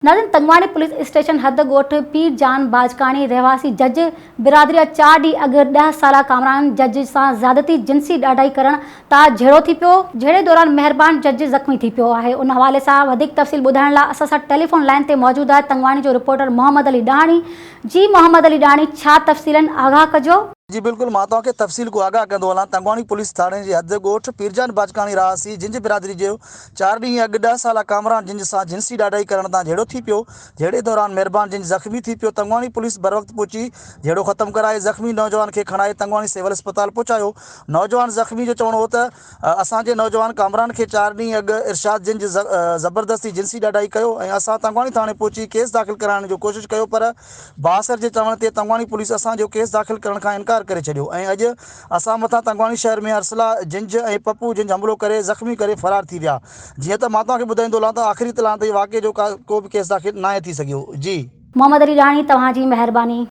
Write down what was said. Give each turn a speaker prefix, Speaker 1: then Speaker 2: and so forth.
Speaker 1: ناظرين Tangwani police station حد ڳوٺ پير جان باجڪاڻي رهواسي جج برادري جا چار ڏينهن اڳ ڏهه سالا ڪامران جج سان زيادتي جنسي ڏاڍائي ڪرڻ تان جهيڙو ٿي پيو، جهيڙي دوران مهربان جج زخمي ٿي پيو آهي، ان حوالي سان وڌيڪ تفصيل ٻڌائڻ لاء اسان سان ٽيليفون لائين تي موجود آهي تنگواڻي جو رپورٽر محمد علي ڏاهاڻي، جي محمد علي ڏاهاڻي ڇا تفصيل آهن آگاهه ڪجو.
Speaker 2: جي بلڪل مان توهان کي تفصيل کان آگاهه ڪندو هلان تنگواڻي پوليس ٿاڻي جي حد ڳوٺ پيرجان باجڪاڻي رهاسي جنج برادري جو چار ڏينهن اڳ ڏهه سالا ڪامران جنج سان جنسي ڏاڍائي ڪرڻ تان جهيڙو ٿي پيو، جهيڙي دوران مهربان جنج زخمي ٿي پيو، تنگواڻي پوليس بروقت پهچي جهيڙو ختم ڪرائي زخمي نوجوان کي کڻائي تنگواڻي سول اسپتال پهچايو، نوجوان زخمي جو چوڻ هو ته اسان جي نوجوان ڪامران کي چار ڏينهن اڳ ارشاد جنج زبردستي جنسي ڏاڍائي ڪيو ۽ اسان تنگواڻي ٿاڻي پهچي ڪيس داخل ڪرائڻ جو ڪوشش ڪيو پر بااثر جي چوڻ تي تنگواڻي پوليس اسان جو ڪيس داخل ڪرڻ کان انڪار ڪري ڇڏيو ۽ اڄ اسان مٿان تنگواڻي شهر ۾ ارسلا جنجھ ۽ پپو جنجھ حملو ڪري زخمي ڪري فرار ٿي ويا جيئن ته مان توهان کي ٻڌائيندو هلان ته آخري اطلاعن تائين واقعي جو ڪو به ڪيس داخل ناهي ٿي سگهيو جي.
Speaker 1: محمد علي ڏاهڻي توهان جي مهرباني.